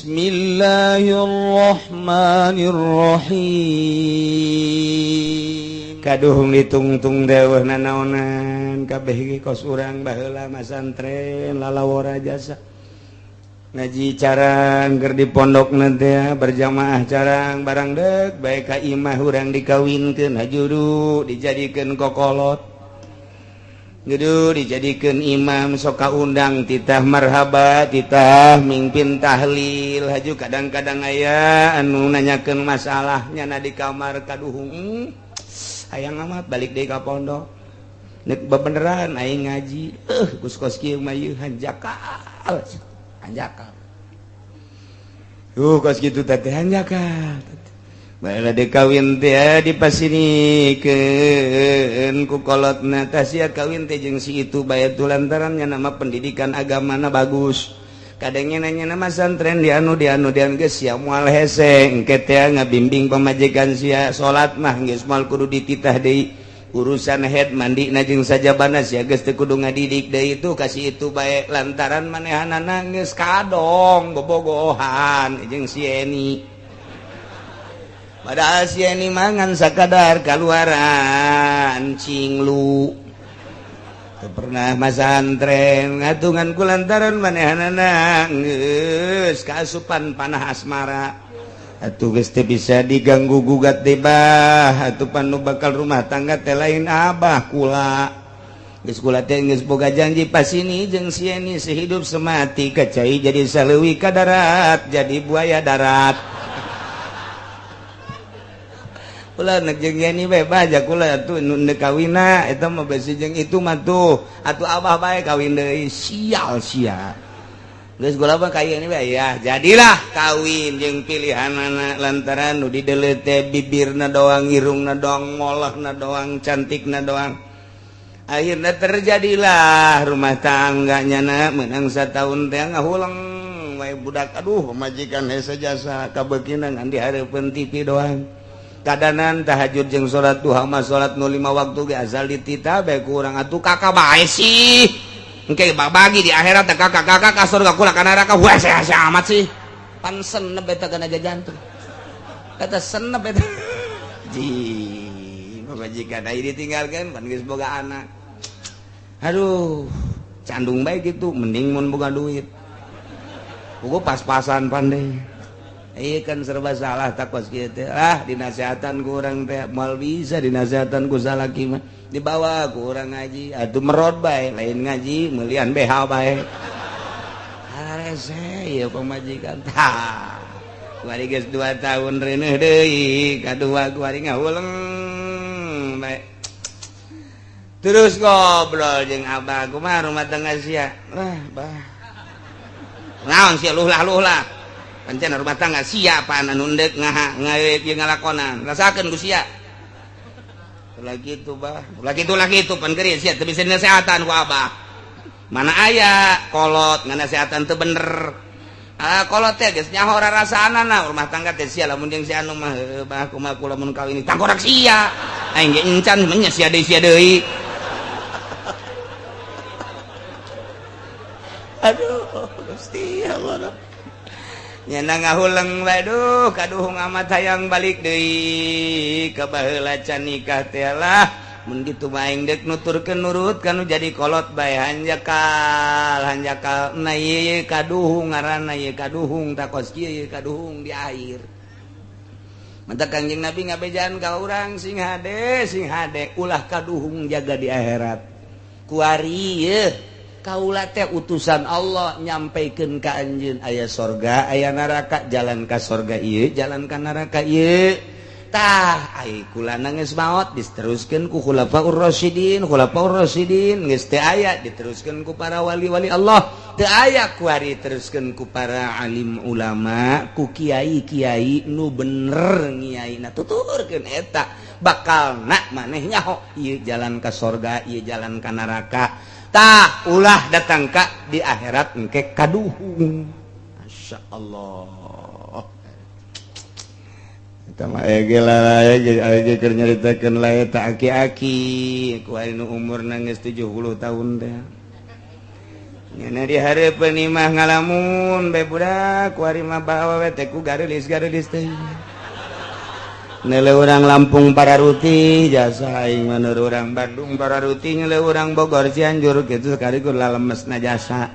Bismillahirrahmanirrahim. Kaduhung ditungtung deweh nanaonan kabeh ge kos urang baheula masantren lalawora jasa ngaji carang keur di pondok teh berjamaah carang barang dek bae ka imah urang dikawinkeun hajudu dijadikeun kokolot Geduh dijadikan imam soka undang titah marhaba titah mimpin tahlil haju kadang-kadang aya anu nanyakeun masalahnya na di kamar kaduhung hayang amat balik deui ka pondok nek bebeneran aing ngaji geus kos kieu mah ieu hanjakal hanjakal kos kitu teh hanjakal bae kawin teh dipasinikeun ku kolotna tah sia kawin teh jeung si itu bae tu lantaran nya nama pendidikan agamana bagus kadangnya nanya nama santren di anu di anu di anu geus sia moal hese engke teh ngabimbing pamajikan sia salat mah geus moal kudu dititah deui urusan head mandi na jeung sajabana sia geus teu kudu ngadidik deui itu kasih itu bae lantaran manehanana geus kadong bobogohan jeung si Eni padahal si Eni mangan sakadar kaluaran cinglu teu pernah masantren ngatungan ku lantaran manehanana geus kaasupan panah asmara atuh geus teu bisa diganggu gugat teh bah atuh panu bakal rumah tangga teh lain abah kula geus kula teh geus boga janji pasini jeung si Eni sehidup semati kacai jadi saleuwi ka darat jadi buaya darat ulah nek jeung Yeni bae baja kula atuh nu neuk kawina eta mah besi jeung itu mah tuh atuh abah bae kawin deui sial sia geus kula mah ka Yeni bae ya jadilah kawin jeung pilihanana lantaran nu dideuleu teh bibirna doang irungna doang molahna doang cantikna doang akhirnya terjadilah rumah tangganya na menang satahun teh ngahuleng wae budak aduh pamajikan hese jasa kabeukina ngan di hareupeun TV doang kadanan tahajud jeung salat duha mah salat nu 5 waktu ge asal ditita bae ku urang atuh kakak bae sih engke babagi di akhirat teh kakak kakak ka surga kula ka neraka wah hese amat sih pan senep eta kana jantung kata senep eta ji pamajikan aya ditinggalkeun pan geus boga anak aduh candung bae gitu mending mun boga duit buku pas-pasan pandai iya kan serba salah takos kieu teh ah dinasehatan ku urang teh moal bisa dinasehatan ku salaki mah dibawa ku urang ngaji atuh merot bae lain ngaji meulian BH bae harese ieu pamajikan tah kuari geus 2 tahun reuneuh deui kadua kuari ngahuleng bae terus ngobrol jeung abah kumaha rumah tangga sia lah bah naon sia luhlah luhlah pancen rumah tangga siapa anu ndek ngaha ngawe ieu ngalakonan rasakeun ku sia ulah kitu bah ulah kitu ulah kitu pan geuris sia teu bisa dinasehatan ku abah mana aya kolot nganasehatan teu bener ah kolot teh geus nyaho rarasaanana rumah tangga teh sia lamun jeung si anu mah heuh bah kumaha kula mun kawin tangkorak sia aing ge encan mah nya sia deui sia deui aduh Gusti Allah nyana ngahuleng waduh kaduhung amat hayang balik deui ka baheula can nikah teh lah mun kitu mah aing deuk nuturkeun nurut kanu jadi kolot bae hanjakal hanjakal na ieu kaduhung ngaranna ieu kaduhung takos kieu ieu kaduhung di akhir mantap Kangjeng Nabi ngabejaan ka urang sing hade ulah kaduhung jaga di akhirat kuari ieu kaula teh utusan Allah nyampaikan ka anjeun aya sorga aya neraka jalan ka sorga ieu jalan ka neraka ieu tah ai kula geus maot diteruskeun ku khulafaur rasyidin khulafaur rasyidin geus teu aya diteruskeun ku para wali-wali Allah teu aya kuari teruskeun ku para alim ulama ku kiai-kiai nu bener ngiaina tuturkeun eta bakal nak maneh nyaho ieu jalan ka sorga ieu jalan ka neraka tah ulah datang ka di akhirat engke kaduhung Masya Allah eta mah ege lah ege ege keur nyaritakeun lah eta aki-aki ku anu umurna geus 70 tahun teh Nyana di hareupeun imah ngalamun bae budak kuari mah bawa we teh ku gareulis-gareulis teh. Nele urang Lampung pararuti jasa aing mah, urang Bandung pararuti, nele urang Bogor, Cianjur kitu sekaligus lalemesna jasa.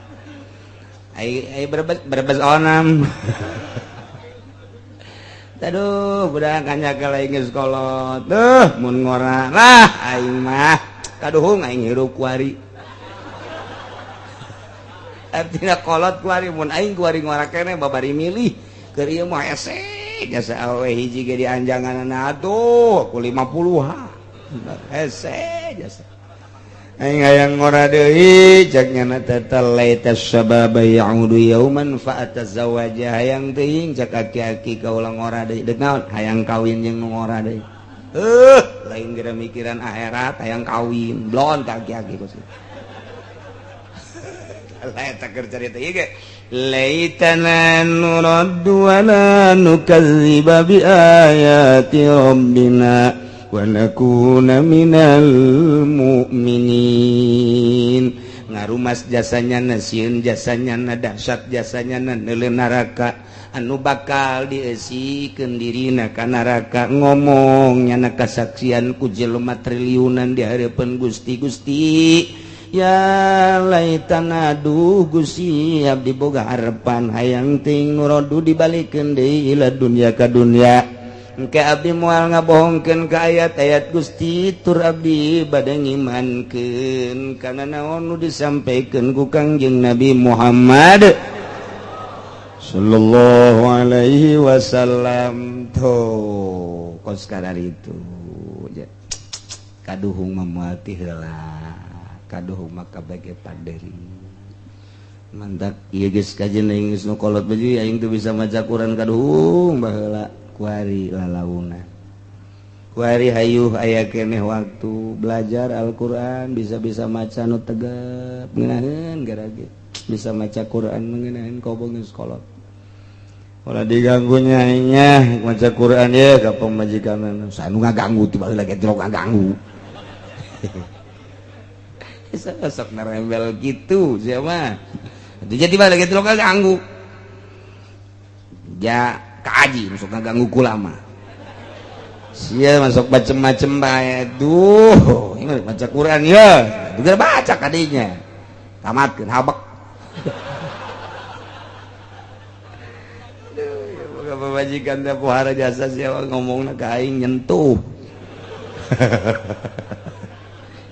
Ai ai Brebes, Brebes onam. Aduh, budak kanyakel aing geus kolot. Duh, mun ngora lah aing mah kaduhung aing hirup kuari. Artina kolot kuari mun aing kuari ngora keneh babari milih keur ieu mah hese jasa awewe hiji ge dianjanganana atuh ku 50 ha. Hese jasa. Aing hayang ngora deui cek nyana teh laita syababa ya'udu yauman fa atazawwaja, hayang teuing cek aki-aki kaula ngora deui. Deuk naon? Hayang kawin jeung nu ngora deui. Lain geura mikiran akhirat, hayang kawin blon ka aki-aki kos. Lah eta keur carita ieu ge laitana nuraddu wa la nukadziba bi ayati rabbina wa nakuna minal mu'minin. Ngarumas jasanya na, sieun jasanya na, dahsyat jasanya na, neuleuh neraka anu bakal diesikeun dirina ka neraka, ngomong nyana kasaksian ku jelema triliunan di hareupeun Gusti. Gusti, ya laitana, aduh Gusti, abdi boga harapan hayang ting nuraddu, dibalikeun deui, ila dunya, ka dunya. Engke abdi moal ngabohongkeun ka ayat-ayat Gusti, tur abdi bade ngimankeun kana naon nu disampaikeun ku Kangjeng Nabi Muhammad sallallahu alaihi wasallam. Tuh kos kadar itu kaduhung mah moal ti heula, kaduhung mah kabeh paderi mantap. Ieu geus kajen aing geus nu kolot baju aing teu bisa maca Quran. Kaduhung baheula kuari lalauna kuari hayuh aya keneh waktu belajar Al-Qur'an, bisa-bisa maca nu tegap ngeunaheun gara-gara bisa maca Quran mengenaheun. Kobong geus kolot ulah diganggu nya maca Quran ya ka pamajikan sanu ngaganggu, tiba heula ge ngaganggu. Sok nerembel gitu siapa itu jadi balik itu ganggu ya kaji masuk ngaganggu kulama sia masuk macem-macem bae. Duh, ini baca Quran ya juga baca kadinya tamatkeun habek. Aduh ya, pamajikan teh pohara jasa sia ngomongna ka aing nyentuh.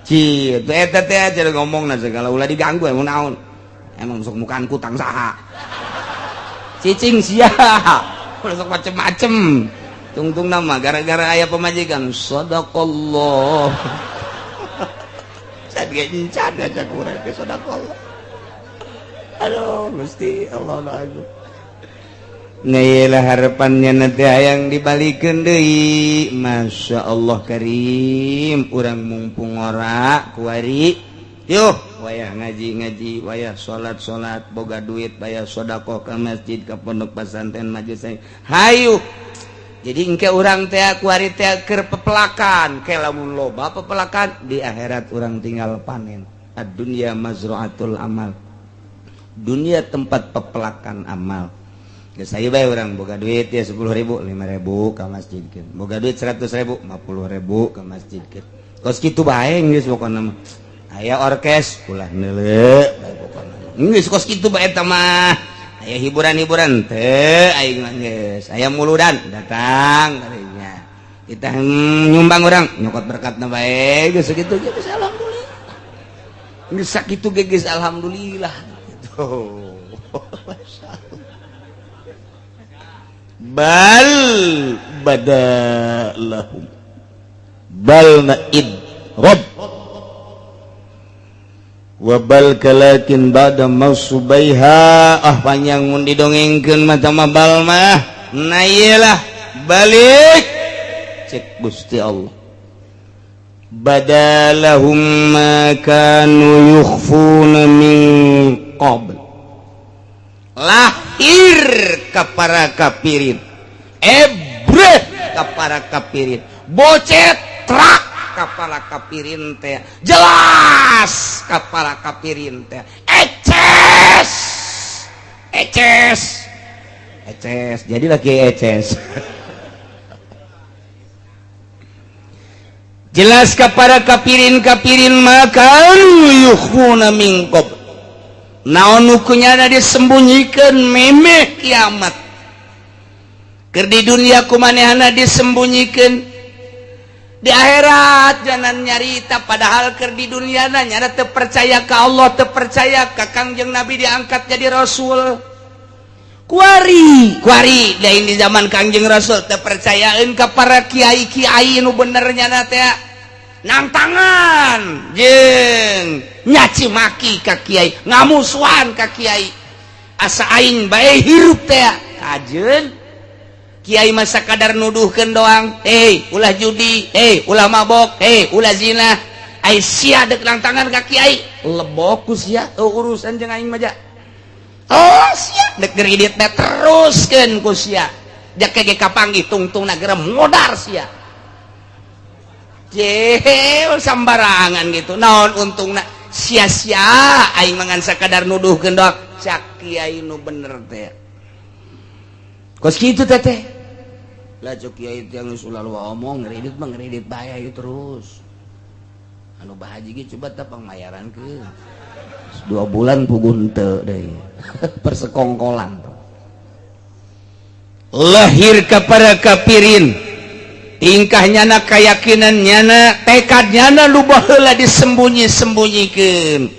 Ci, eta teh aja ngomong na segala ulah diganggu. Emang naon, emang sok mukaan kutang saha cicing sia ulah sok macem-macem. Tungtung nama gara-gara aya pemajikan sadaqallah saat ge encan aja kurang ke sadaqallah. Aduh Gusti Allah lagu. Nah, iyalah harapannya nanti hayang dibalikeun deui. Masya Allah Karim, urang mumpung ora kuari yuh wayah ngaji-ngaji, wayah salat-salat, boga duit bayar sodakoh ke masjid, ke pondok pesantren, majelis. Hayu, jadi engke urang teh kuari teh keur pepelakan ke lamun loba pepelakan di akhirat urang tinggal panen. Ad-dunya mazra'atul amal, dunia tempat pepelakan amal. Ya, saya bae urang boga duit ya 10.000, 5.000 ke masjid, boga duit 100.000, 50.000 ke masjid. Kos kitu bae geus pokona mah. Aya orkes ulah neuleu bae pokona geus kos kitu bae eta mah. Aya hiburan-hiburan teu aing mah geus, aya muludan datang kadinya kita nyumbang, urang nyokot berkatna bae geus sakitu geus alhamdulillah, geus sakitu ge geus alhamdulillah gitu. Masyaallah. Bal badalahum bal naid rob wa bal kalakin ba'da mausubaiha. Ah, panjang mun didongengkeun mah mah bal mah. Nah, iyalah balik cek Gusti Allah badalahum ma kanu yukhfuna min qabl, lahir ka para kafirin, ebreh ka para kafirin, bocet trak ka para kafirin teh, jelas ka para kafirin teh, ecek. Eces eces eces jadi lagi eces. Jelas kepada kapirin-kapirin maka yukhuna mingkob naon nu kunyana disembunyikan memeh kiamat. Keur di dunia kumanehana disembunyikan, di akhirat jangan nyarita. Padahal keur di dunia nyana teu percaya ka Allah, teu percaya ka Kangjeng Nabi diangkat jadi rasul. Kuari kuari lain di zaman Kangjeng Rasul teu percayaeun ka para kiai-kiai nu bener nyana teh nangtangan jeung nyaci maki ka kiai, ngamusuhan ka kiai, asa aing bae hirup teh kajeun kiai masa kadar nuduhkeun doang, hei ulah judi, hei ulah mabok, hei ulah zina. Ai sia dek nangtangan ka kiai, lebok ku sia urusan jeung aing mah. Oh sia dek geriditna teruskeun ku sia, jake ge kapanggih tungtungna geura modar sia. Jeh sambarangan gitu naon untungna, sia-sia aing mangan sakadar nuduhkeun doang cak kiai nu bener teh. Kos kitu teh teh lah cek kiai teh geus ulah omong ngeridit mah ngeridit bae ayo terus. Anu bahaji ge coba teh pangmayarankeun 2 bulan puguh henteu deui persekongkolan. Lahir kepada kafirin tingkah nyana, keyakinan nyana, tekad nyana nu baheula disembunyi-sembunyikeun,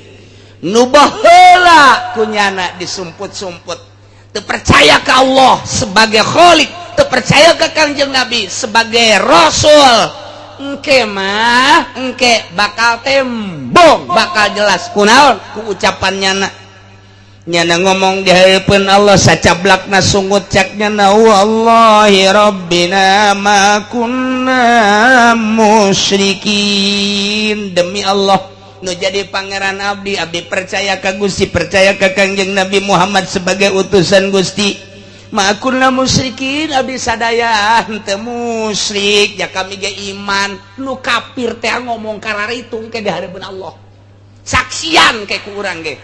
nu baheula ku nyana disumput-sumput. Teu percaya ka Allah sebagai khalik, teu percaya ka Kangjeng Nabi sebagai rasul. Engke mah engke bakal tembong, bakal jelas kunaon ku ucapan nyana. Nyana ngomong di hadapan Allah sacablakna sungut cak nyana, wallahi rabbina ma kunna musyrikin. Demi Allah nu jadi pangeran abdi, abdi percaya ka Gusti, percaya ka Kangjeng Nabi Muhammad sebagai utusan Gusti. Ma kunna musyrikin, abdi sadaya henteu musyrik ya, kami ge iman. Nu kafir teh ngomong kararitu ke di hadapan Allah, saksian ke ku urang ge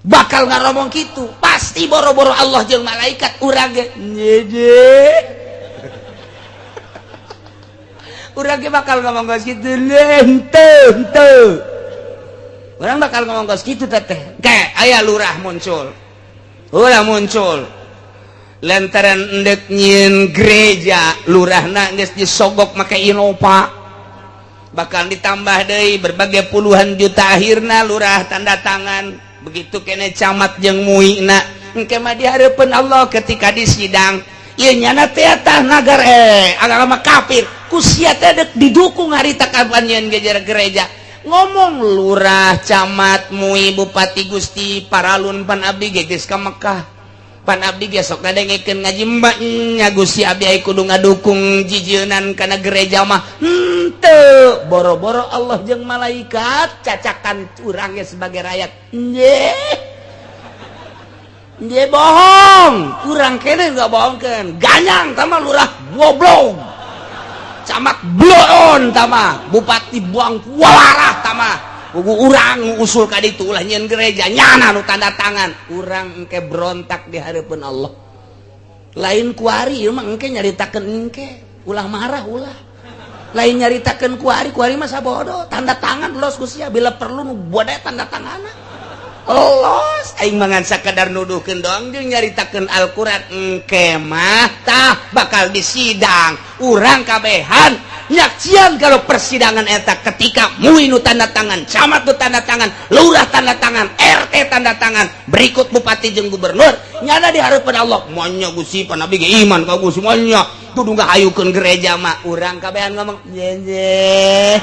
bakal ngaromong kitu pasti, boro-boro Allah jeung malaikat, urang ge nyeje, urang ge bakal ngomong geus kitu. Henteu henteu urang bakal ngomong geus kitu teh. Kayak aya lurah muncul, ulah muncul lantaran endek nyieun gereja, lurahna geus disogok make Innova, bakal ditambah deui berbagai puluhan juta, akhirna lurah tanda tangan. Begitu kene camat jeung muina. Engke mah di hareupeun Allah ketika di sidang ieu nyana teh tah nagar agama kafir ku sia teh dek didukung harita kapan nyieun gereja. Ngomong lurah, camat, mui, bupati, Gusti paralun pan abdi ge geus ka Mekah, pan abdi ge sok ngadengekeun ngaji nya Gusti, abdi ai kudu ngadukung jijeunan kana gereja mah henteu. Boro-boro Allah jeung malaikat, cacakan urang ge sebagai rakyat nje nje bohong urang kene enggak bohongkeun ganyang tama lurah goblok, camat bloon tama, bupati buang walarah tama. Pugu urang usul ka ditu ulah nyieun gereja, nyana nu tanda tangan. Urang engke berontak di hareupeun Allah lain kuari ieu mah. Engke nyaritakeun engke, ulah marah ulah, lain nyaritakeun kuari, kuari mah sabodo tanda tangan los ku sia, bila perlu nu bode tanda tanganna los. Aing mangan sakadar nuduhkeun doang jeung nyaritakeun Al-Qur'an. Engke mah tah bakal disidang urang kabehan nyaksian kalau persidangan eta ketika mui nu tanda tangan, camat nu tanda tangan, lurah tanda tangan, RT tanda tangan, berikut bupati jeung gubernur, nyana di hareupeun Allah monya Gusti, pan abdi ge iman ka Gusti, monya kudu ngahayukeun gereja mah. Urang kabehan ngomong nyenye.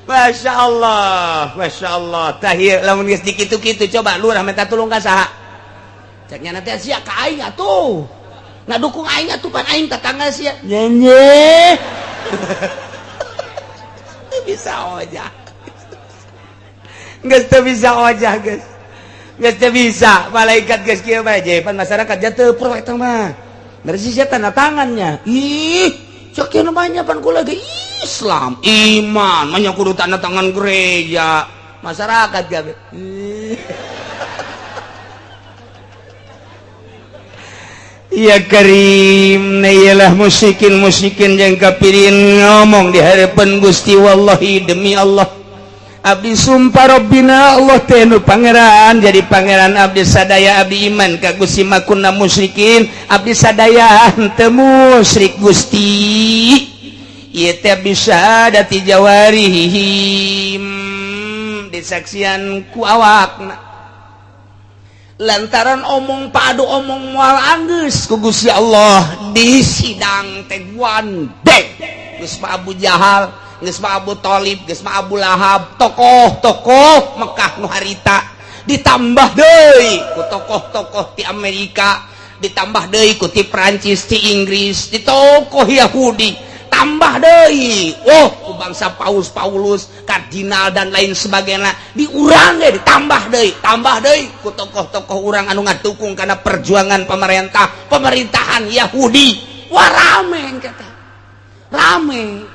Masya Allah, Masya Allah. Tahir lamun geus dikitu-kitu coba lurah minta tulung ka saha? Cek nya nanti sia ka aing atuh. Ngadukung aing atuh pan aing tetangga sia. Nyenye. Bisa ojah. Geus teu bisa ojah geus. Geus teu bisa. Malaikat geus kieu bae je pan masyarakat jatuh pro eta mah. Dari sia tanda tangannya. Ih, cek kieu namanya pan kula ge. Ih, Islam iman manya kudu tanda tangan gereja masyarakat gabe. Ya Karim, ialah musikin musikin yang kafirin ngomong di hadapan Gusti, wallahi demi Allah abdi sumpah Rabbina Allah teh nu pangeran jadi pangeran abdi sadaya, abdi iman ka Gusti, makunna musyrikin, abdi sadaya henteu musyrik Gusti. Ieu teh bisa dati jawarihim disaksian ku awakna lantaran omong padu omong mual anggeus ku Gusti Allah di sidang teh wandek geus mah Abu Jahal, geus mah Abu Thalib, geus mah Abu Lahab, tokoh-tokoh Mekah nu harita, ditambah deui ku tokoh-tokoh di Amerika, ditambah deui ku ti Prancis, ti Inggris, di tokoh Yahudi, tambah deui oh ku bangsa Paus Paulus, kardinal dan lain sebagainya, diurang ge ditambah deui, tambah deui ku tokoh-tokoh urang anu ngadukung karena perjuangan pemerintah pemerintahan Yahudi. Wah, rame kata rame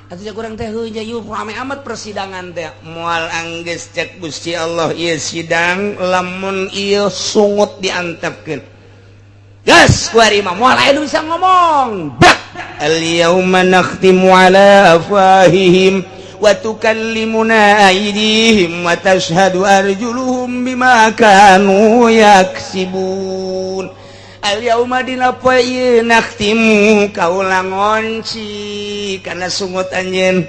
atuh kurang teh heuh rame amat persidangan teh. Moal anggeus cek Gusti Allah ieu sidang lamun ieu sungut diantepkeun geus kuari mah moal aya nu bisa ngomong. Bak al-yawma nakhtimu ala afwahihim wa tukallimuna aydihim wa tashhadu arjuluhum bima kanu yaksibun. Al-yauma dina poe ieu nakhtimu kaula ngonci kana sungut anjeun,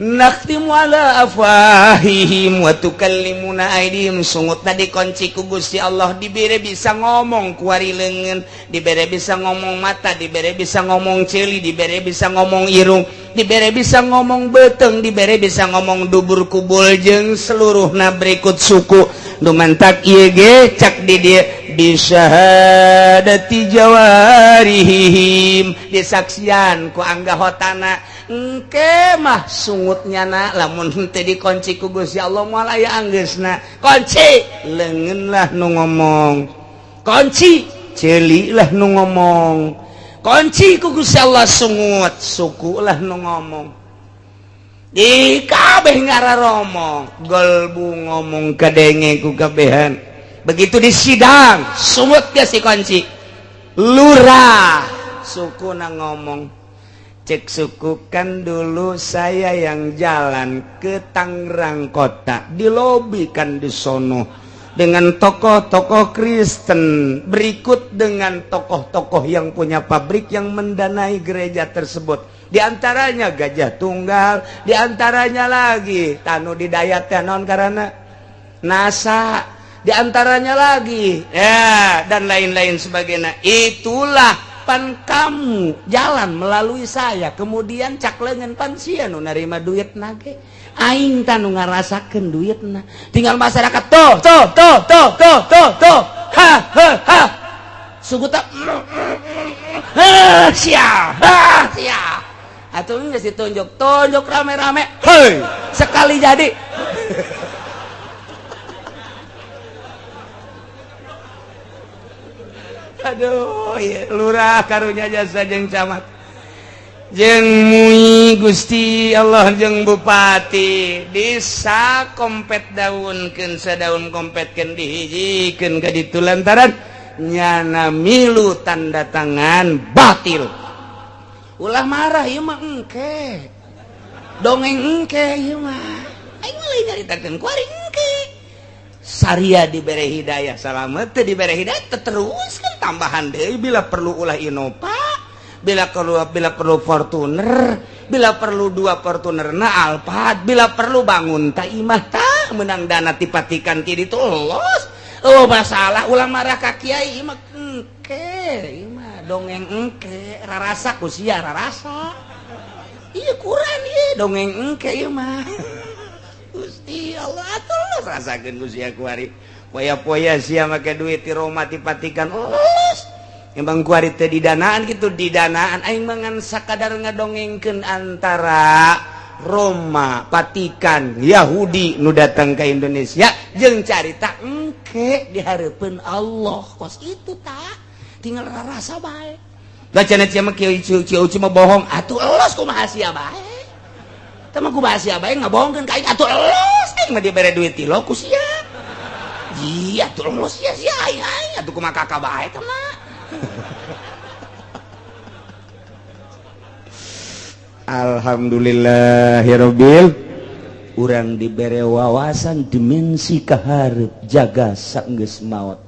nakhtimu ala afwahihim wa tukallimuna aydihim, sungutna dikunci ku Gusti Allah, dibere bisa ngomong kuari leungeun, dibere bisa ngomong mata, dibere bisa ngomong ceuli, dibere bisa ngomong irung, dibere bisa ngomong beuteung, dibere bisa ngomong dubur kubul jeung seluruhna berikut suku nu mantak ieu ge cak di dieu bisyahadati jawarihim disaksian ku anggahotana. Engke mah sungutnya na lamun henteu dikunci ku Gusti Allah moal aya anggeusna. Kunci leungeun lah nu ngomong, kunci ceuli lah nu ngomong, kunci ku Gusti Allah sungut suku lah nu ngomong, di kabeh ngararomong golbu ngomong kadenge ku kabehan. Begitu di sidang sungut ge si kunci, lurah suku na ngomong, cek suku kan dulu saya yang jalan ke Tangerang kota, dilobi kan di sono dengan tokoh-tokoh Kristen, berikut dengan tokoh-tokoh yang punya pabrik yang mendanai gereja tersebut, diantaranya Gajah Tunggal, diantaranya lagi tanu di Dayat non karena NASA, diantaranya lagi ya dan lain-lain sebagainya. Itulah pan kamu jalan melalui saya, kemudian cak leungeun pan sia nu narima duit nage, aing tanu ngarasakeun duitna, tinggal masyarakat tuh tuh tuh tuh tuh tuh tuh ha ha ha suku tak ha sia ha sia atuh geus ditunjuk tunjuk rame-rame hei sekali jadi. Aduh ya, lurah karunya jasa jeung camat jeung mui Gusti Allah jeung bupati desa kompet daunkeun sadaun kompetkeun dihijikeun ka ditu lantaran nyana milu tanda tangan batil. Ulah marah ieu mah engke dongeng engke ieu mah aing mah lain nyaritakeun kuari engke Saria dibere hidayah salamet teu dibere hidayah terus kan tambahan deui bila perlu ulah Innova, bila perlu Fortuner, bila perlu dua Fortuner na Alphard, bila perlu bangun ta imah ta menang dana tipatikan ti ditu los. Oh masalah ulah marah ka kiai imah engke imah dongeng engke rarasa ku sia rarasa ieu kurang ieu dongeng engke ieu mah. Gusti Allah atuh rasakeun ku sia kuari poya-poya sia make duit ti Roma ti Vatikan los emang kuari teh didanaan gitu didanaan aing mah ngan sakadar ngadongengkeun antara Roma Vatikan Yahudi nu datang ke Indonesia jeung carita engke di hareupeun Allah kos itu tah tinggal rarasa bae. Lah cenah sia mah kieu Uci mah bohong. Atuh elos kumaha sia bae. Tah mah kumaha sia bae ngabohongkeun ka aing atuh elos aing mah dibere duit ti ku sia. Iya atuh elos sia sia aing aing atuh kumaha kakak bae tah mah. Alhamdulillahirabbil urang dibere wawasan dimensi kaharep jaga sanggeus maot.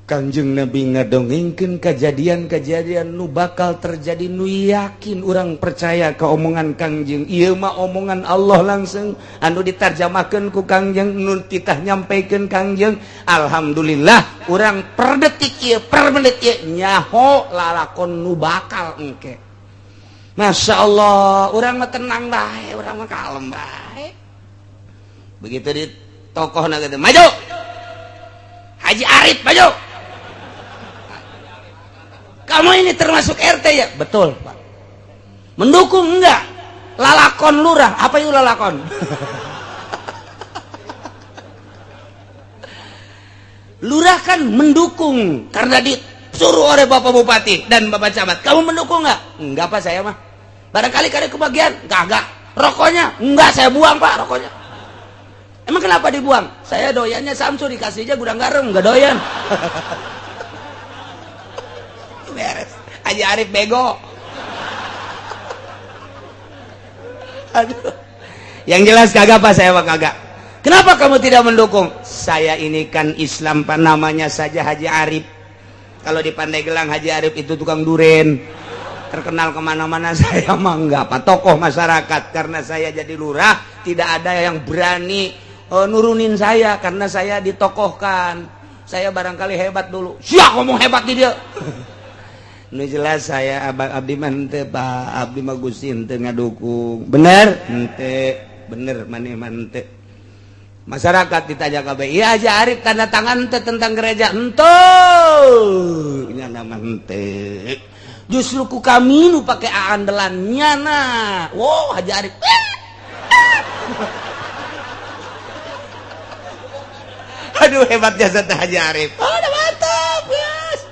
Kanjeng Nabi ngadongengkeun kejadian-kejadian nu bakal terjadi nu yakin urang percaya ke omongan Kangjeng. Ieu mah omongan Allah langsung anu ditarjamahkeun ku Kangjeng nu titah nyampaikan Kangjeng. Alhamdulillah urang per detik ieu per menit ieu nyaho lalakon nu bakal engke. Masya Allah urang mah tenang bae, urang mah kalem bae. Begitu di tokohna gitu, maju Haji Arif maju. Kamu ini termasuk RT ya? Betul, Pak. Mendukung enggak? Lalakon lurah. Apa itu lalakon? Lurah kan mendukung karena disuruh oleh Bapak Bupati dan Bapak Camat. Kamu mendukung enggak? Enggak, Pak, saya mah. Barangkali kada kebagian? Enggak. Rokoknya? Enggak, saya buang, Pak, rokoknya. Emang kenapa dibuang? Saya doyannya Samsu, dikasih aja gudang garam, enggak doyan. Beres. Haji Arif bego. Aduh. Yang jelas kagak, Pak, saya mah kagak. Kenapa kamu tidak mendukung? Saya ini kan Islam, Pak, namanya saja Haji Arif. Kalau di Pandeglang Haji Arif itu tukang duren. Terkenal kemana-mana. Saya mah enggak, Pak, tokoh masyarakat. Karena saya jadi lurah, tidak ada yang berani nurunin saya karena saya ditokohkan. Saya barangkali hebat dulu. Siap ngomong hebat di dia. Nu jelas saya abang abdi mah henteu, Pak, abdi mah Gusti henteu ngadukung. Bener? Henteu, bener maneh mah henteu. Masyarakat ditanya kabeh, "Iya Haji Arif tanda tangan henteu tentang gereja?" Henteu. Nya mah henteu. Justru ku kami nu pake andelan nyana. Wow, Haji Arif. Aduh, hebat jasa teh Haji Arif. Oh, udah mantap, guys.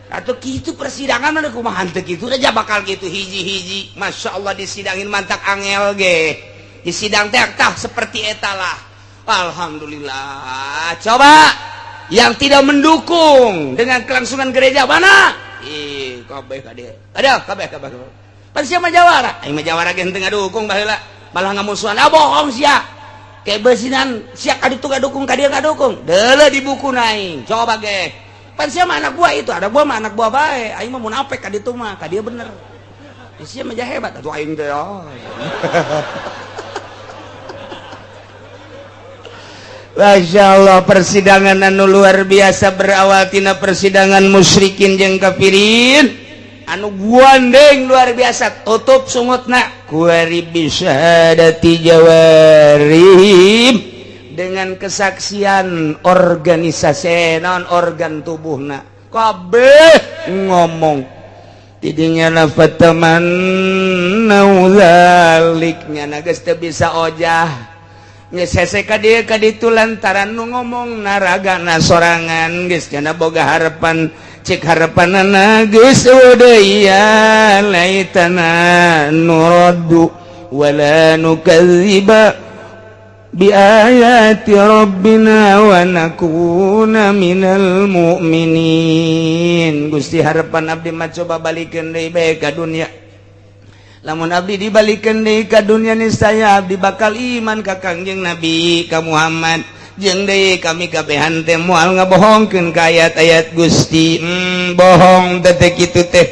Atau gitu persidangan mana kumaha teu kitu aja bakal gitu hiji-hiji. Masya Allah disidangin mantak angel ge. Di sidang teh tah seperti eta lah. Alhamdulillah. Coba yang tidak mendukung dengan kelangsungan gereja mana? Ih, kabeh ka dieu. Ada kabeh kabeh. Pan sia mah jawara. Aing mah jawara ge henteu ngadukung baheula. Malah ngamusuhan. Ah bohong sia. Kebesinan sia ka ditu ngadukung ka dieu ngadukung. Deuleu di buku naing. Coba ge. Pan sia mah anak buah itu, ada buah mah anak buah bae. Aing mah munafik ka ditu mah, ka dieu bener. Sia mah hebat atuh aing teh. Oh. Masya Allah persidangan anu luar biasa berawal tina persidangan musyrikin jeung kafirin anu guandeng luar biasa tutup sungutna kuari bisyahadati jawarihim dengan kesaksian organisasi non organ tubuhna kabeh ngomong tidinya lafatamannau dzalik nya geus teu bisa ojah ngesese ka dieu ka ditu lantaran nu ngomong naragana sorangan geus cenah boga harapan cek harapanana geus eueuh ya laitana nuraddu wala nukadziba bi ayati rabbina wa nakuna minal mu'minin. Gusti harapan abdi mah coba balikeun deui bae ka dunya. Lamun abdi dibalikan deui ka dunya niscaya abdi bakal iman ka Kangjeng Nabi ka Muhammad jeung deui kami kabehan teh moal ngabohongkeun ka ayat-ayat Gusti. Bohong teh kitu teh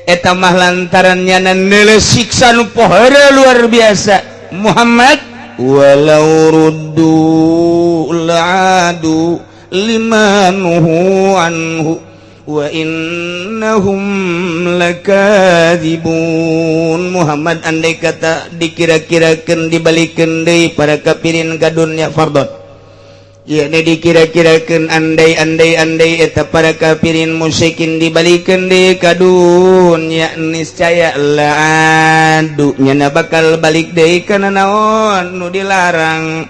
eta mah lantaran nyana neuleuh siksa nu pohara luar biasa. Muhammad walau ruddu la'adu limanuhu anhu wa innahum lakadzibun. Muhammad andai kata dikira-kirakeun dibalikeun deui para kafirin ka dunya fardhon ieu dikira-kirakeun andai-andai-andai eta para kafirin musyrikin dibalikeun deui ka dunya niscaya la'adu nyana bakal balik deui kana naon nu dilarang.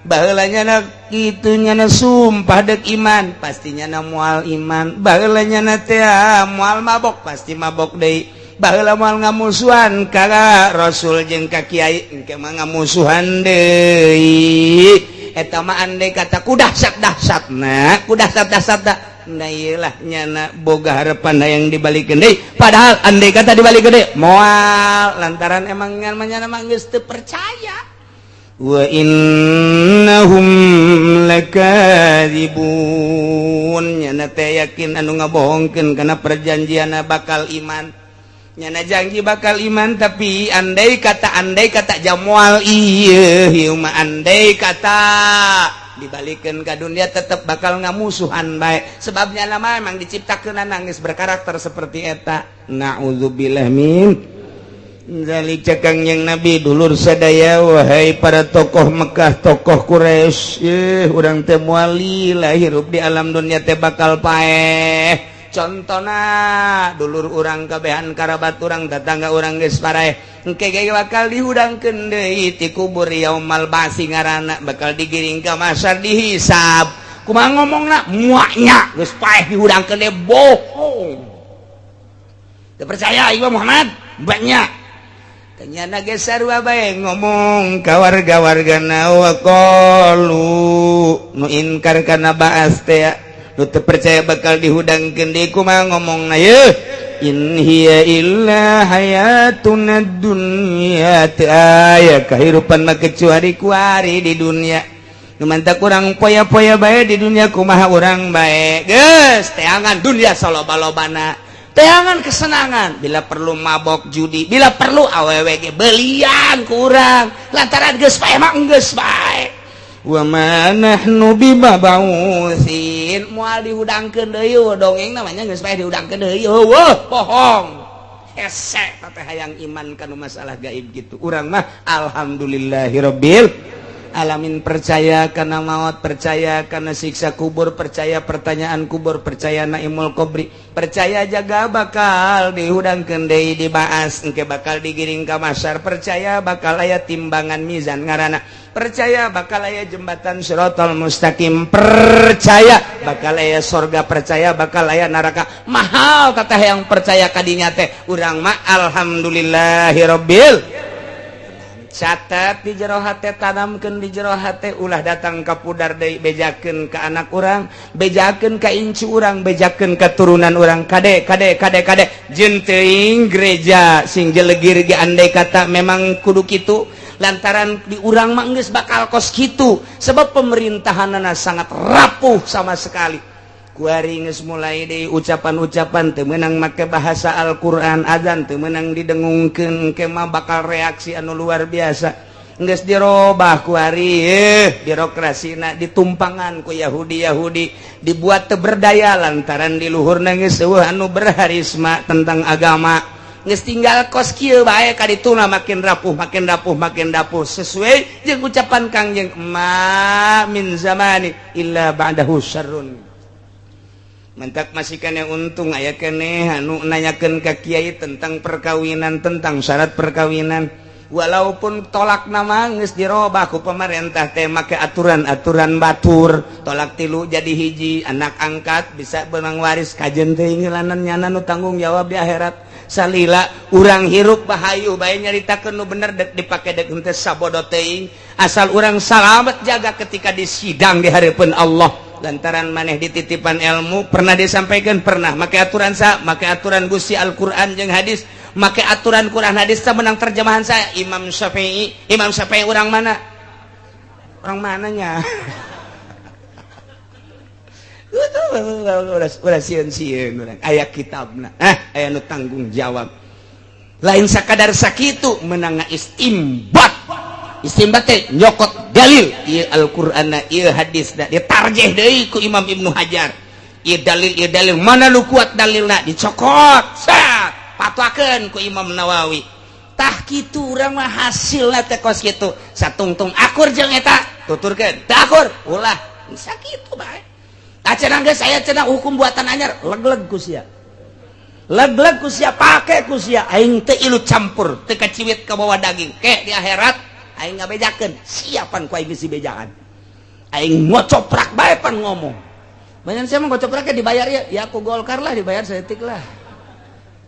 Baheula nyana kitu, nyana sumpah dek iman, pastinya na moal iman. Baheula nyana teh moal mabok, pasti mabok deui. Baheula moal ngamusuhan ka Rasul jeung ka kiai, engke mah ngamusuhan deui. Eta mah andai kata, ku dahsyat dahsyatna, ku dahsyat dahsyatna. Nah, iyalah, nyana boga harapan yang dibalikin deui, padahal andai kata dibalikin deui moal, lantaran emang nyana mah geus teu percaya. Wa innahum lakadzibun. Nyana teh yakin anu ngabohongkeun kana perjanjian bakal iman. Nyana janji bakal iman, tapi andai kata jamual ieu ieu mah, andai kata dibalikin ke dunia tetap bakal ngamusuhan bae, sebabnya nama emang diciptakan nangis berkarakter seperti eta. Naudzubillah min dzalik. Cek Kangjeng Nabi, dulur sadaya, wahai para tokoh Mekah, tokoh Quraisy, urang teh moal lila hirup di alam dunia teh, bakal paeh. Contona dulur urang kabehan, karabat urang, tetangga urang geus paraeh. Engke ge bakal dihudangkeun deui ti kubur, yaumal ba'tsi ngaranna, bakal digiring ka mahsyar, dihisab. Kumaha ngomongna? Muaknya geus paeh dihudangkeun deui, bohong. Teu percaya ieu Muhammad banyak. Ternyata ge sarua bae ngomong ka warga-wargana. Wa qalu, nu inkar kana ba'ats teh, nu teu percaya bakal dihudangkeun deui, kumaha ngomongna ye? In hiya illa hayatuna dunya, teu aya kahirupan mah kecuali kuari di dunia. Nu mantak urang poya-poya bae di dunia, kumaha urang bae geus teangan dunia saloba-lobana, teangan kesenangan, bila perlu mabok, judi, bila perlu awewe ge belian ku urang, lantaran geus paeh mah geus bae. Wa ma nahnu bimab'utsin, moal dihudangkeun deui. Dongeng namanya geus paeh dihudangkeun deui, heueuh bohong. Hese teh hayang iman kanu masalah gaib gitu. Urang mah alhamdulillahirabbil alamin, percaya karena maut, percaya karena siksa kubur, percaya pertanyaan kubur, percaya naimul qobri, percaya jaga bakal dihudangkeun deui, diba'ats, engke bakal digiring ka mahsyar, percaya bakal aya timbangan mizan ngaranna, percaya bakal aya jembatan siratal mustaqim, percaya bakal aya sorga, percaya bakal aya neraka. Mahal kata yang percaya kadinya teh. Urang mah alhamdulillahirabbil. Catat di jero hate, tanamkeun di jero hate, ulah datang ka pudar deui. Bejakeun ka anak urang, bejakeun ka incu urang, bejakeun ka turunan urang. Kade, kade, kade, kade, jeung teuing gereja sing jelegir ge andai kata memang kudu kitu, lantaran di urang mah geus bakal kos kitu, sebab pemerintahanana sangat rapuh sama sekali. Kuari geus mulai deui ucapan-ucapan teu meunang make bahasa Al-Qur'an, azan teu meunang didengungkeun, engke mah bakal reaksi anu luar biasa. Geus dirobah kuari birokrasina, ditumpangan ku Yahudi Yahudi, dibuat teu berdaya lantaran di luhurna geus euweuh anu berharisma tentang agama. Geus tinggal kos kieu bae ka dituna, makin rapuh, makin rapuh, makin rapuh, sesuai jeung ucapan Kangjeng, ma min zamani illa ba'dahu syarrun. Mentak masih kene untung aya keneh anu nanyakeun ka kiai tentang perkawinan, tentang syarat perkawinan, walaupun talak nama geus dirobah ku pemerintah teh make aturan-aturan batur, talak tilu jadi hiji, anak angkat bisa benang waris. Kajen teuing nyana nu tanggung jawab di akhirat. Salila urang hirup bahayu bae, nyaritakeun nu bener dek dipake dek henteu sabodo teuing, asal urang salamet jaga ketika di sidang di hadapan Allah, lantaran maneh dititipan ilmu. Pernah disampaikan, pernah make aturan sa, make aturan Gusti Al-Qur'an jeung hadis, make aturan Quran hadis teh menang terjemahan saya Imam Syafi'i. Imam Syafi'i orang mana? Orang mananya? Ulah sieun-sieun urang, aya kitabna, ah, aya nu tanggung jawab. Lain sakadar sakitu, menang istimbat. Istimbat teh nyokot dalil, ieu Al-Qur'anna, ieu hadisna, ditarjih deui ku Imam Ibnu Hajar. Ieu dalil, ieu dalil, mana nu kuat dalilna dicokot, sat patwakeun ku Imam Nawawi. Tah kitu urang mah, hasilna teh kos kitu. Satungtung akur jeung eta, tuturkeun, teu akur ulah, sakitu bae. Tah, cenah geus aya cenah hukum buatan anyar, leg-leg ku sia, leg-leg ku sia, pake ku sia. Aing teu ilu campur, teu kaciwit ka bawah daging. Ke di akhirat aing ngabejakeun, siapan ku aing geus dibejaan. Aing ngocoprak bae pan ngomong. Banyak saya mah ngocopraknya dibayar ya, ya aku Golkar lah dibayar seetik lah.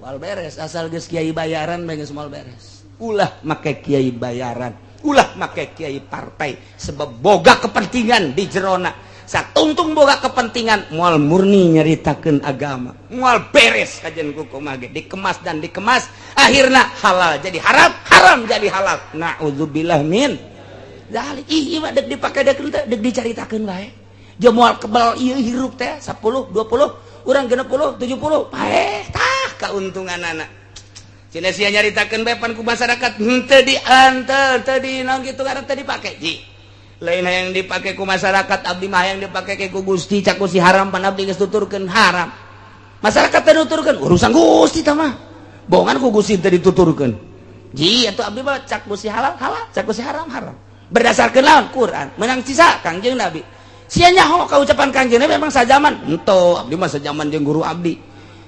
Wal beres asal geus kiai bayaran bae geus moal beres. Ulah make kiai bayaran, ulah make kiai partai sebab boga kepentingan di jerona. Satungtung boga kepentingan moal murni nyaritakeun agama, moal beres kajian kumaha ge dikemas dan dikemas akhirna halal jadi haram, haram jadi halal. Nauzubillah min dzalik. Ih mah dek dipake dek dek dicaritakeun bae. Jeung moal kebal ieu hirup teh 10 20 urang 60 70 paeh tah kauntunganana. Cenah sia nyaritakeun bae pan ku masyarakat henteu di henteu teu di naon kitu karena teu dipake ji. Lain yang dipakai ku masyarakat abdi mah yang dipakai ku Gusti cak si haram pan abdi geus tuturkeun haram. Masyarakat teh nuturkeun urusan Gusti tah mah. Bohongan ku Gusti teh dituturkeun. Ji atuh abdi mah cak Gusti halal halal, cak Gusti haram haram. Berdasarkeun lawan Quran, menang sisa Kangjeng Nabi. Sia nyaho ka ucapan Kangjeng Nabi memang sajaman. Ento abdi mah sajaman jeung guru abdi.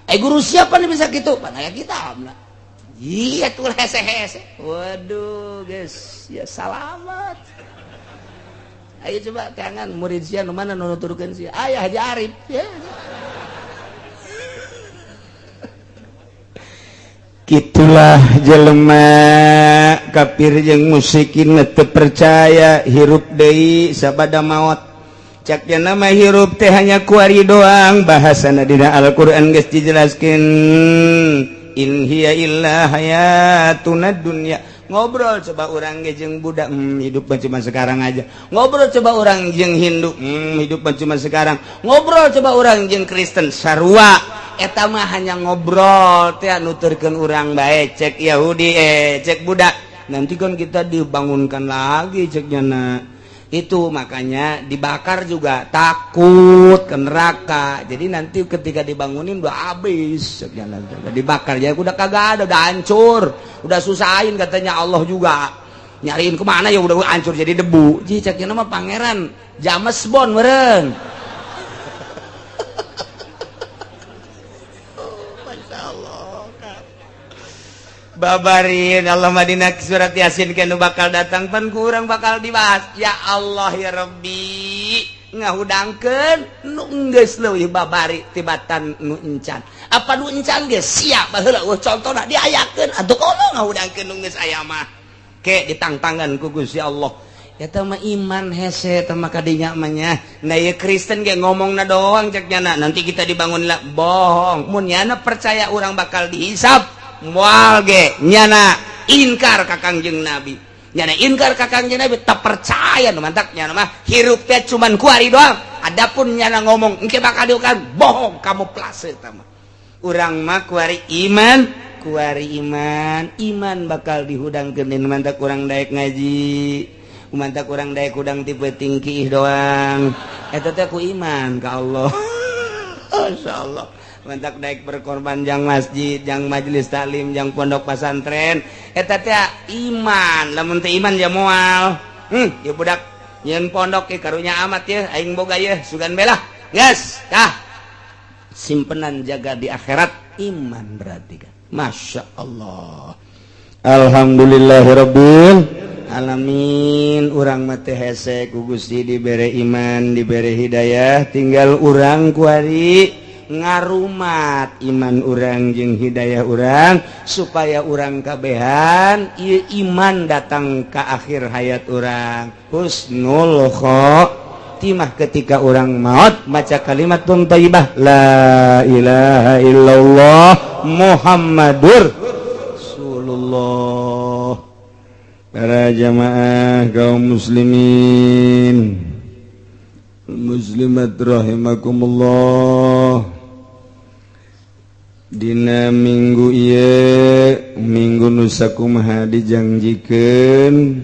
Eh guru siapa nih bisa kitu? Pan aya kitabna. Iya tuh hese-hese. Waduh, guys, ya salamat. Ayo coba kangen murid sia nu mana nu nuturkeun sia? Aya Haji Arif ya. Kitulah jelema kafir jeung musyrikin teu percaya hirup deui sabada maot. Cak nama hirup teh hanya kuari doang bahasana dina Al-Qur'an geus dijelaskeun in hiya illa hayatuna dunya. Ngobrol coba orang jeung budak hidup cuma sekarang aja. Ngobrol coba orang jeung Hindu hidup cuma sekarang. Ngobrol coba orang jeung Kristen sarua eta mah hanya ngobrol teh nuturkeun urang bae cek Yahudi cek budak. Nanti kan kita dibangunkan lagi cek nyana. Itu makanya dibakar juga takut ke neraka. Jadi nanti ketika dibangunin udah habis cek nyana. Dibakar ya udah kagak ada, udah hancur, udah susahin katanya Allah juga nyariin kemana ya udah hancur jadi debu. Ji cek nyana mah pangeran James Bond meureun. Babarin Allah Madinah surat Yasin kenu bakal datang pan kurang bakal dibahas. Ya Allah ya Rabbi ngahudangkeun nu geus leuwih babari tibatan nu encan. Apa nu encan geus siap baheula eueuh contona diayakeun atuh kono ngahudangkeun nu geus aya mah. Ke ditangtangan ku Gusti Allah. Eta mah iman hese eta mah kadinya mah nya. Nah ieu Kristen ge ngomongna doang cek nyana nanti kita dibangun lah bohong. Mun nyana percaya urang bakal dihisab moal ge nyana inkar ka Kangjeng Nabi. Nyana inkar ka Kangjeng Nabi tak percaya nu mantak nyana mah hirup teh cuman kuari doang. Adapun nyana ngomong engke bakal diukan bohong kamu plase eta mah. Urang mah kuari iman, kuari iman, iman bakal dihudangkeun nu mantak urang daek ngaji. Mantak urang daek hudang tipe tingkih doang. Eta teh ku iman ka Allah. Masyaallah. Mantak daek berkorban jang masjid, jang majelis taklim, jang pondok pesantren. Eta teh iman, lamun teu iman ya moal. Ya budak nyeun pondok ge karunya amat ya, aing boga ye sugan belah. Geus, tah. Simpenan jaga di akhirat iman berarti kan. Masya Allah. Alhamdulillahirabbil alamin. Urang mah teh hese ku Gusti dibere iman, dibere hidayah, tinggal urang kuari ngarumat iman urang jeung hidayah urang supaya urang kabehan ieu iman datang ke akhir hayat urang. Husnul khotimah ketika urang maut maca kalimat thayyibah la ilaha illallah Muhammadur Rasulullah. Para jamaah kaum muslimin muslimat rahimakumullah. Dina minggu ieu minggu nu sakumaha dijangjikeun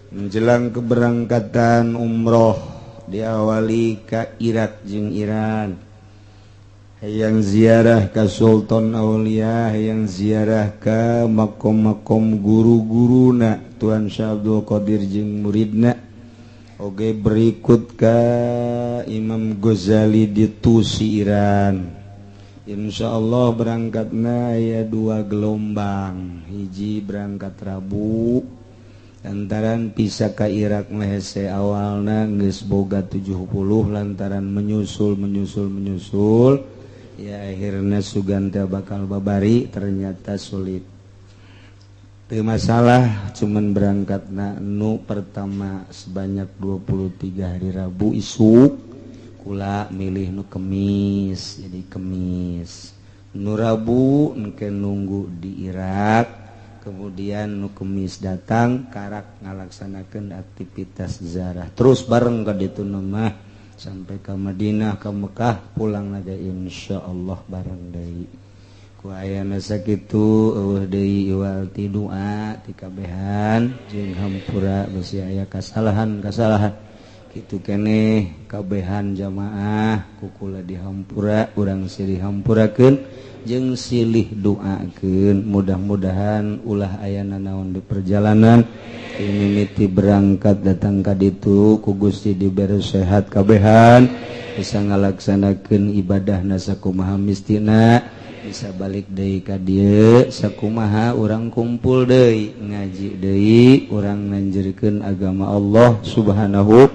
menjelang keberangkatan umroh diawali ka Irak jeung Iran. Hayang ziarah ka Sultan Aulia, hayang ziarah ka makom-makom guru-guruna Tuan Syekh Abdul Qadir jeung muridna. Oke berikut ka Imam Ghazali di Tusi Iran. Insya Allah berangkatna ya dua gelombang. Hiji berangkat Rabu, Lantaran bisa ka Irak mah hese, awalna geus boga 70, lantaran menyusul menyusul menyusul ya, akhirnya sugan teh bakal babari, ternyata sulit. Teu masalah, cuman berangkat na nu pertama sebanyak 23 hari Rabu isuk, kula milih nu Kemis. Jadi Kemis, nu Rabu engke nunggu di Irak, kemudian nu Kemis datang karak ngalaksanakan aktivitas ziarah terus bareng ke ditu mah sampai ke Madinah, ke Mekah, pulang lagi insyaallah bareng deui. Ku ayana sakitu, euweuh deui iwal ti doa ti kabehan jeung hampura besi aya kasalahan-kasalahan kitu keneh. Kabehan jamaah ku kula dihampura, urang silih hampurakeun jeung silih doakeun. Mudah-mudahan ulah aya nanaon di perjalanan mimiti berangkat datang ka ditu, ku Gusti diberi sehat kabehan, bisa ngalaksanakeun ibadah sakumaha mistina, bisa balik deui ka dieu sakumaha urang kumpul deui, ngaji deui, urang nanjirkeun agama Allah Subhanahu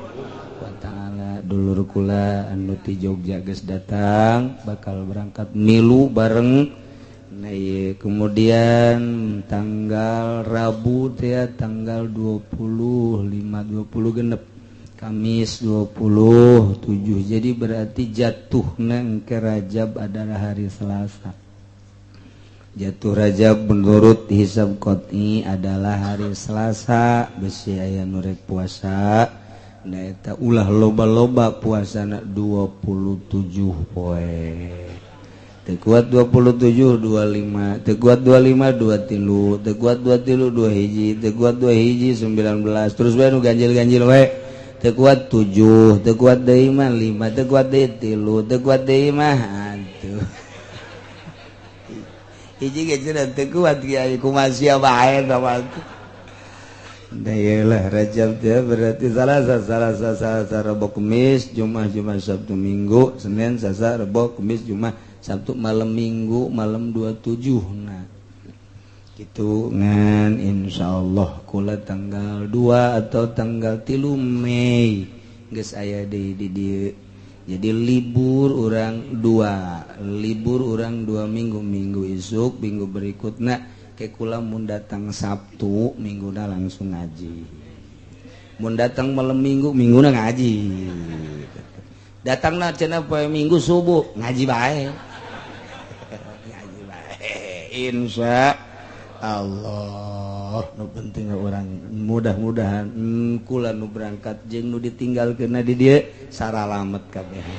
wa Ta'ala. Dulur kula anu ti Jogja geus datang, bakal berangkat milu bareng. Nah, ieu kemudian tanggal Rabu teh tanggal 25, 20 genep, Kamis 27, jadi berarti jatuh neng ke Rajab adalah hari Selasa. Jatuh Rajab menurut hisab qot'i adalah hari Selasa. Besi aya nu rek puasa. Nah, eta ulah loba-loba puasana, 27 poe. Teu kuat 27, 25. Teu kuat 25, 23. Teu kuat 23, 2 hiji. Teu kuat 2 hiji, 19. Terus we nu ganjil-ganjil we. Teu kuat 7, teu kuat deui mah 5, teu kuat deui 3, teu kuat deui mah atuh hiji ge cenah teu kuat. Kiai, kumaha sia bae eta mah. Nah, iyalah, Rajab teh berarti Salasa, Salasa, Salasa, Rebo, Kemis, Jumat, Jumat, Sabtu, Minggu, Senin, Selasa, Rebo, Kemis, Jumat, Sabtu, malam Minggu, malam 27. Nah, gitu ngan insyaallah kula tanggal 2 atau tanggal 3 Mei geus aya di dieu. Jadi libur urang dua, libur urang 2 minggu, minggu isuk, minggu berikutnya. Ke kula mun datang Sabtu, minggu langsung ngaji. Mun datang malam Minggu, minggu ngaji. Datang na cenah poe Minggu subuh, ngaji bae, ngaji bae, insya Allah. Nu penting urang mudah-mudahan kula nu berangkat jeung nu ditinggalkeun di dieu saralamet kabehan,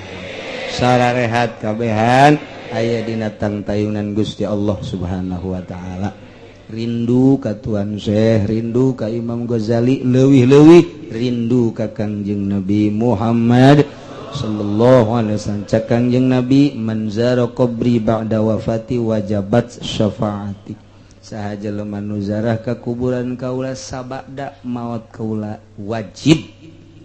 sararehat kabehan, aya dina tangtayunan Gusti Allah Subhanahu wa Ta'ala. Rindu ka Tuan Syekh, rindu ka Imam Ghazali, leuwih-leuwih rindu ka Kangjeng Nabi Muhammad sallallahu alaihi wasallam. Cak Kangjeng Nabi, "Man zara qabri ba'da wafati wajabat syafaati." Saha jelema nu zarah ka kuburan kaula sabada maot kaula, wajib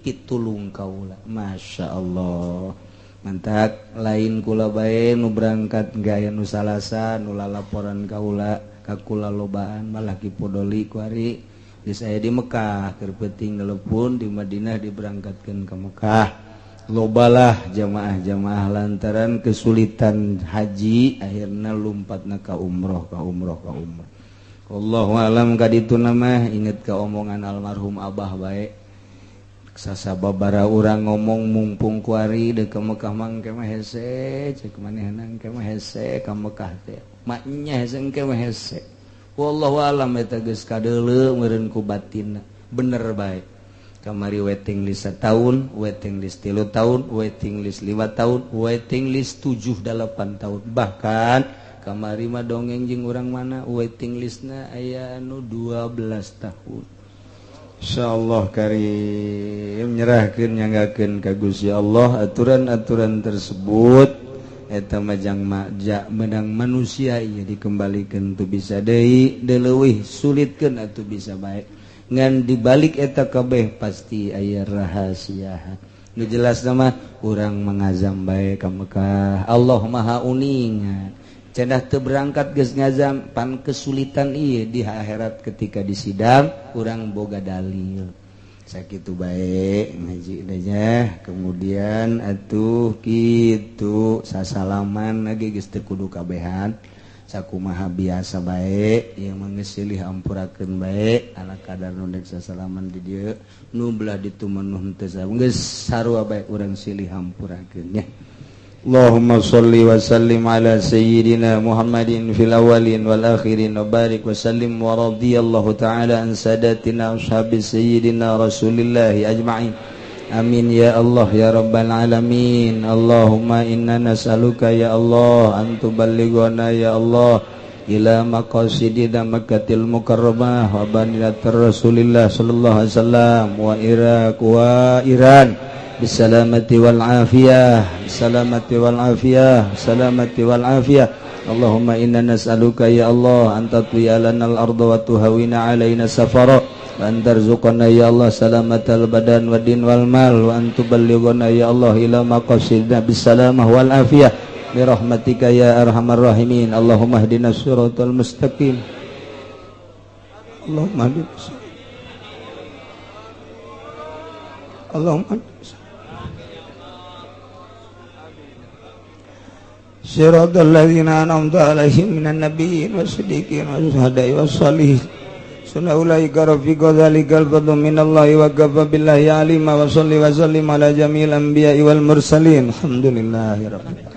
pitulung kaula. Masya Allah, mantap. Lain kula bae nu berangkat, gaya nu Salasa nu laporan kaula ka kula lobaan, malah Ki Podoli kuari di saya di Mekah keur peuting telepon, di Madinah diberangkatkan ke Mekah. Lobalah jamaah-jamaah lantaran kesulitan haji akhirnya lompatna ka umroh, ka umroh, ka umroh. Allahu alam ka ditu nama. Inget ke omongan almarhum Abah bae, sasababara urang ngomong, "Mumpung kuari deuk ka Mekah mangke mah hese," cek manehna, "engke mah hese ka Mekah teh, maknya hese, engke mah hese." Wallahu alam eta geus kadeuleu meureun ku batinna, bener bae. Kamari waiting list tahun, waiting list 3 tahun, waiting list 5 tahun, waiting list 7-8 tahun. Bahkan kamari mah dongeng jeung urang mana, waiting listna aya anu 12 tahun. Insyaallah karim, nyerahkeun, nyanggakeun ka Gusti Allah aturan-aturan tersebut. Eta majang makja menang manusia ieu dikembalikan tuh bisa deui, leuwih sulitkeun atuh bisa baik. Ngan dibalik eta kabeh pasti aya rahasia. Nu jelas nama urang mengazam bae ka Mekah. Allah Maha uninga. Cenah teu berangkat geus ngazam pan kesulitan ieu di akhirat ketika disidang kurang boga dalil. Sakitu bae ngaji nya. Kemudian atuh kitu sasalaman lagi geus teu kudu kabehan, sakumaha biasa bae yang mengesilih ampurakeun bae anak kadar nu dek sasalaman di dieu, nu belah ditu mah nu henteu geus sarua bae urang silih hampurakeun nya. Allahumma salli wa sallim ala sayyidina Muhammadin fil awwalin wal akhirin wa barik wa sallim wa radiyallahu ta'ala an sadatina ashabi sayyidina Rasulillahi ajma'in. Amin ya Allah ya rabbal alamin. Allahumma inna nas'aluka ya Allah an tuballighana ya Allah ila maqasidina Makkatil Mukarramah wa baninatir Rasulillah sallallahu alaihi wasallam wa Iraq wa Iran bisalamati wal afiyah, bisalamati wal afiyah, salamati wal afiyah. Allahumma inna nas'aluka ya Allah an tatwiya lana al-ardha wa tuhawina alaina safara wa an tarzuqana ya Allah salamatal badan wa din wal mal wa an tuballighana ya Allah ila maqasidina bisalamah wal afiyah bi rahmatika ya arhamar rahimin. Allahumma ihdinas siratal mustaqim. Allahumma ihdinas, Allahumma siratal ladzina an'amta alaihim minan nabiyyin wasiddiqin wasyuhada'i wassalihin. Sunna ulaika rafiqa dzalikal fadlu minallahi wa kafa billahi alima. Wa salli wa sallim ala jami'il anbiya'i wal mursalin. Alhamdulillahi rabbil alamin.